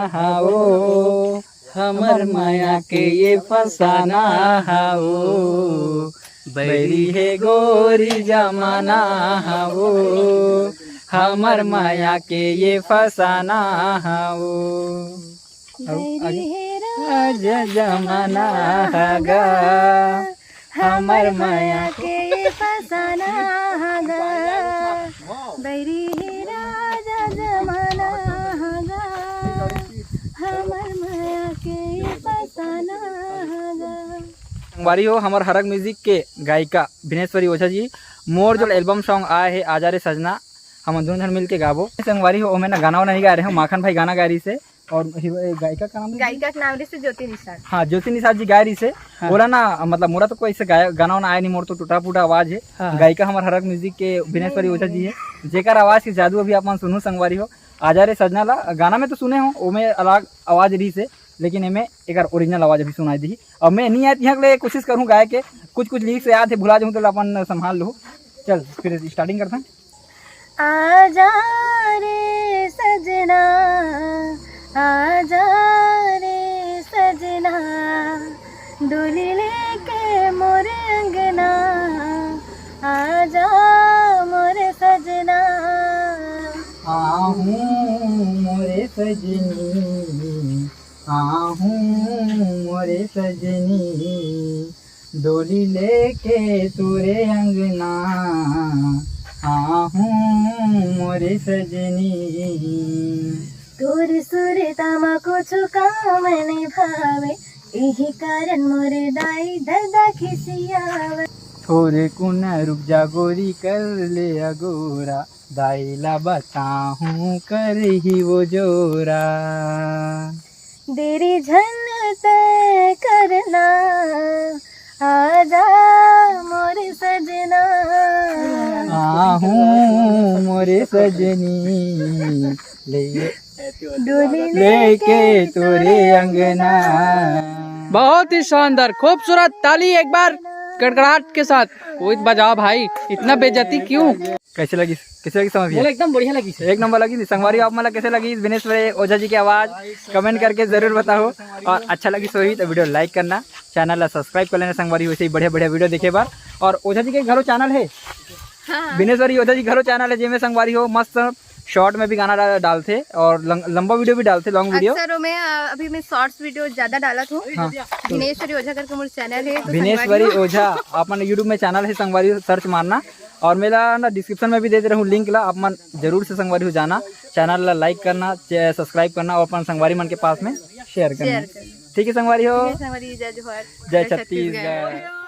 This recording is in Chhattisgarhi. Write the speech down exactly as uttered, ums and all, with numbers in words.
हाओ, हमर माया के ये फसाना हाओ, बैरी हे गोरी जमाना हाओ, हमर माया के ये फसाना हाओ। बैरी हे राजा जमाना हागा, हमर माया के ये फसाना हागा, बैरी हे राजा जमाना हागा, हमर माया के ये फसाना हागा। संगवारी हो, हमर हरक म्यूजिक के गायिका बिनेश्वरी ओझा जी, मोर जो एल्बम सॉन्ग आए हे आजा रे सजना, हम दोनों झन मिलके गाबो। संगवारी हो, ओमे ना गाना वाना नहीं गा रहे हो, माखन भाई गाना गा रही से, और हीरो-, ए, गायिका का नाम है? गायिका के नाम रहिसे ज्योति निषाद। हाँ, ज्योति निषाद जी गाय रही से। हाँ। बोला ना, मतलब, मोरा तो कोई ऐसे गाय-, गाना वाना आया नहीं, मोर तो टूटा फूटा आवाज है। हाँ। गायिका हमार हरक म्यूजिक के बिनेश्वरी ओझा जी है, जेकर आवाज के जादू अभी आप मन सुनहु संगवारी हो। आजा रे सजना ला गाना में तो सुने हो, ओमे अलग आवाज रही से, लेकिन एमे एकर ओरिजिनल आवाज अभी सुनाई दी। अब मैं नहीं आए तिहक ले कोशिश करूँ गाय के, कुछ कुछ लिरिक्स याद है, भुला जाऊँ तो अपन संभाल लूँ। चल फिर स्टार्टिंग करते हैं। आजा रे सजना, आजा रे सजना, डोली लेके मोर अंगना, आजा मोर सजना। आहूँ मोर सजनी, आहूँ मोर सजनी, डोली लेके तोरे अंगना, आहूँ मोर सजनी। तोर सुरता म कुछु काम नइ भावे, इही कारण मोर दाई ददा खिसियावे। थोरे कुना रुक जा गोरी कर ले अगोरा, दाई ला बताहूँ करही वो जोरा। देरी झन तय करना, आजा मोर सजना। आहूँ मोर सजनी, ले डोली लेके तोरे अंगना। बहुत ही शानदार, खूबसूरत। ताली एक बार गड़गड़ाहट के साथ। कोई बजाओ भाई, इतना बेइज्जती क्यों? कैसे लगी, कैसे लगी समझ? बोले, एकदम बढ़िया लगी। एक नंबर लगी। संगवारी, आप मन ला कैसे लगी बिनेश्वर ओझा जी की आवाज, कमेंट करके जरूर बताओ। और अच्छा लगी सोही तो वीडियो लाइक करना, चैनल ला सब्सक्राइब कर लेना संगवारी, वैसे ही बढ़िया बढ़िया वीडियो देखे बर। और ओझा जी के घलो चैनल है, हाँ। बिनेश्वरी ओझा जी घलो चैनल है, जेमे संगवारी हो मस्त शॉर्ट में भी गाना डा-, डालथे और लं-, लंबा वीडियो भी डालथे, लॉन्ग वीडियो। अक्सर मैं, अ, अभी मैं शॉर्ट्स वीडियो ज्यादा डालत हूँ। हाँ। बिनेश्वरी ओझा करके मोर चैनल है, तो बिनेश्वरी संगवारी हो। ओझा अपन YouTube में चैनल है संगवारी हो, सर्च मारना। और मेरा ना डिस्क्रिप्शन में भी दे दे रहूँ लिंक ला, आप मन जरूर से संगवारी हो जाना, चैनल ला लाइक करना, चे-, सब्सक्राइब करना और अपन संगवारी मन के पास में शेयर करना। शेयर करना। ठीक है संगवारी हो, ठीक है संगवारी, जय जोहार, जय जय छत्तीसगढ़। छत्तीसगढ़।